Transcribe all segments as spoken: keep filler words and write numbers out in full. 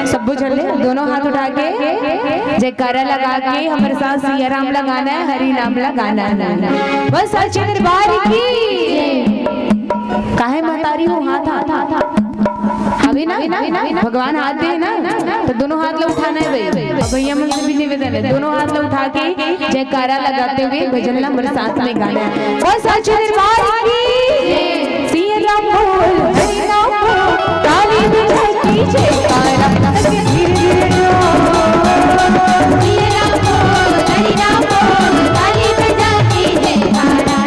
सबो झन ले दोनों हाथ उठा के जयकारा लगा के हमर साथ सिया राम ला गाना है, हरि नाम ला गाना है। बस सच्चे दरबार की। काहे महतारी हो, हाथ, हाथ, हाथ, हाथ। हवे ना, भगवान हाथ दे ना, तो दोनों हाथ ला उठाना है भाई। अब भैया मन से भी निवेदन है, दोनों हाथ ला उठा के जयकारा लगाते हुए भजन ला हमर साथ में गाना है। बस सच्चे दरबार की। सिया राम बोल, हरि नाम बोल, ताली बजा के जयकारा। सिया राम बोल, हरि नाम बोल, ताली बजा के जयकारा।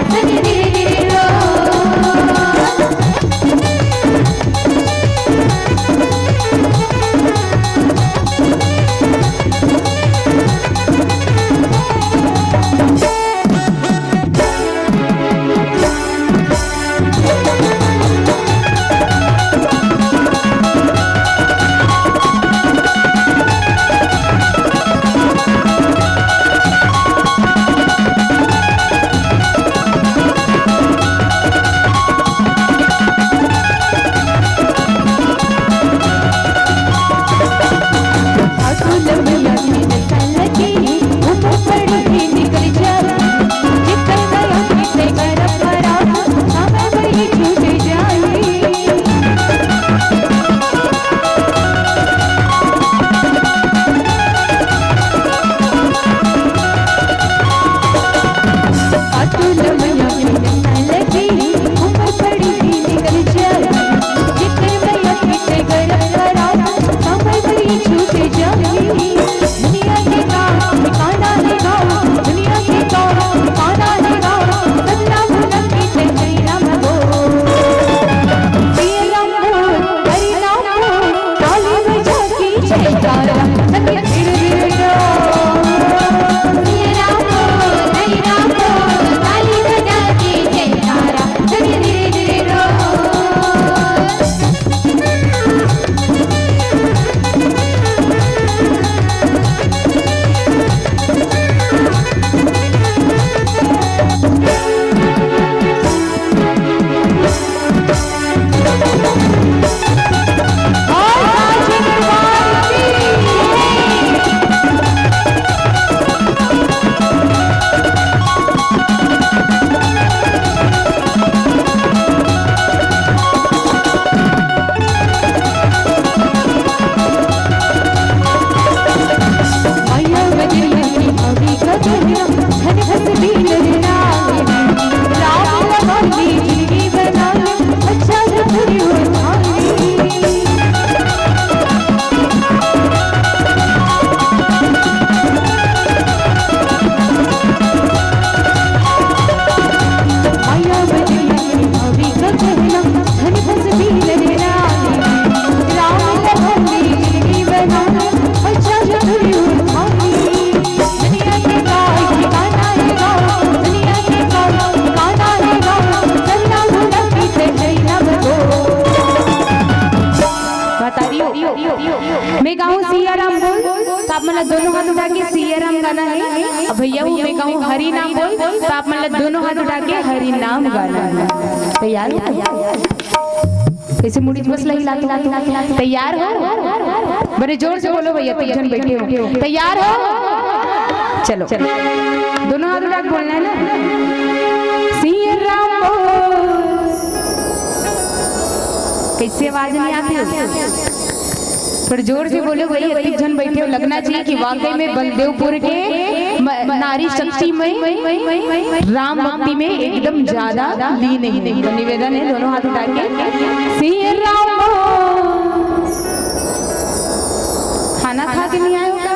महतारी हो। मैं गाऊं सिया राम बोल, तो आप मन ला दोनों हाथ उठा के सिया राम गाना है। अब भैया हो, मैं गाऊं हरि नाम बोल, तो आप मन ला दोनों हाथ उठा के हरि नाम गाना है। तैयार हो? कैसे मुड़ी बस लगी लाती लाती लाती लाती। तैयार हो? बड़े जोर से बोलो भैया, तीन जन बैठे हो। तैयार हो? चलो, चलो। दोनों हाथ उठा के बोलना है ना। सिया राम बोल। कैसे आवाज नहीं आती? थोड़ा जोर से बोलो भाई, इतने जन बैठे हो, लगना चाहिए कि वाकई में बलदेवपुर के म-, नारी शक्ति में, राम भक्ति में एकदम ज्यादा लीन है। तो निवेदन है, दोनों हाथ उठा के, सिया राम बोल। खाना खा के नहीं आए हो क्या?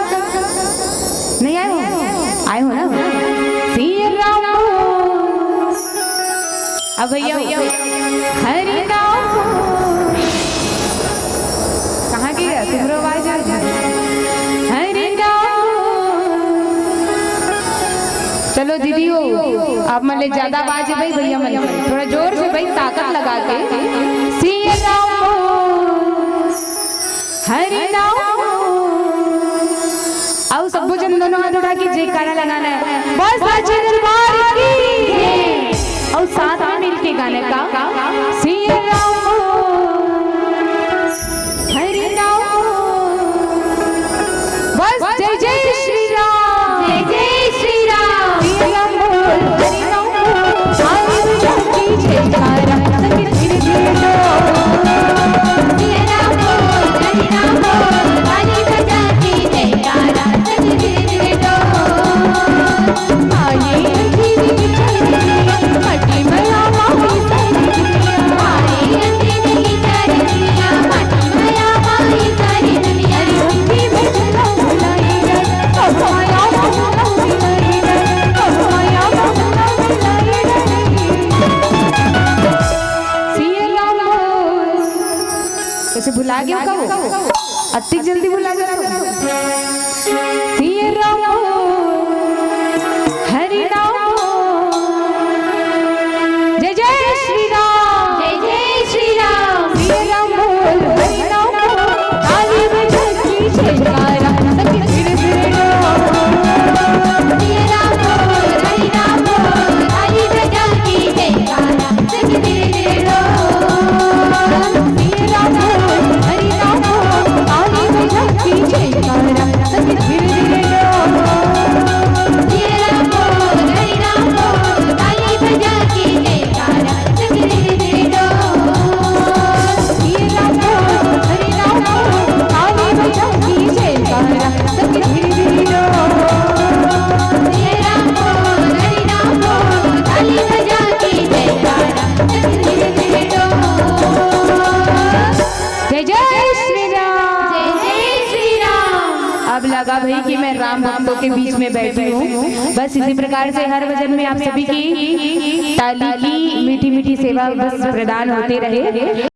नहीं आए हो? आए हो ना? सिया राम बोल। अब भैया, हरि नाम। कहाँ गया तुम्हारा आवाज? हरि नाम। चलो दीदी हो, आप मन ले ज्यादा आवाज है भाई, भैया मन थोड़ा जोर से भाई, ताकत लगा के। सिया राम, हरि नाम। अउ सबो जन दोनों हाथ उठा के जयकारा लगाना है। बस सच्चे दरबार की। अउ साथ में मिलके गाने का, सिया राम, हरि राम, अतिक जल्दी बुला दे। सिया राम, हरि राम, जय जय श्री राम। जय जय श्री राम। सिया राम बोल, हरि राम बोल, ताली बजा के जयकारा, सखी धीरे धीरे डोल। सिया राम बोल, हरि राम बोल, ताली बजा के जयकारा, सखी धीरे धीरे डोल। सिया राम बोल, हरि राम बोल, ताली बजा के जयकारा, सखी धीरे धीरे डोल। सिया राम बोल, हरि राम बोल, ताली बजा के जयकारा, सखी धीरे धीरे डोल। सिया राम बोल, हरि राम बोल, ताली बजा के जयकारा, सखी धीरे धीरे डोल। सिया राम बोल, हरि राम बोल, ताली बजा के जयकारा, सखी धीरे धीरे डोल। जय जय श्री राम। जय जय श्री राम। अब लगा भाई कि मैं राम भक्तों के बीच में बैठी हूँ। बस इसी प्रकार से हर भजन में आप सभी की ताली की मीठी मीठी सेवा बस प्रदान होते रहे।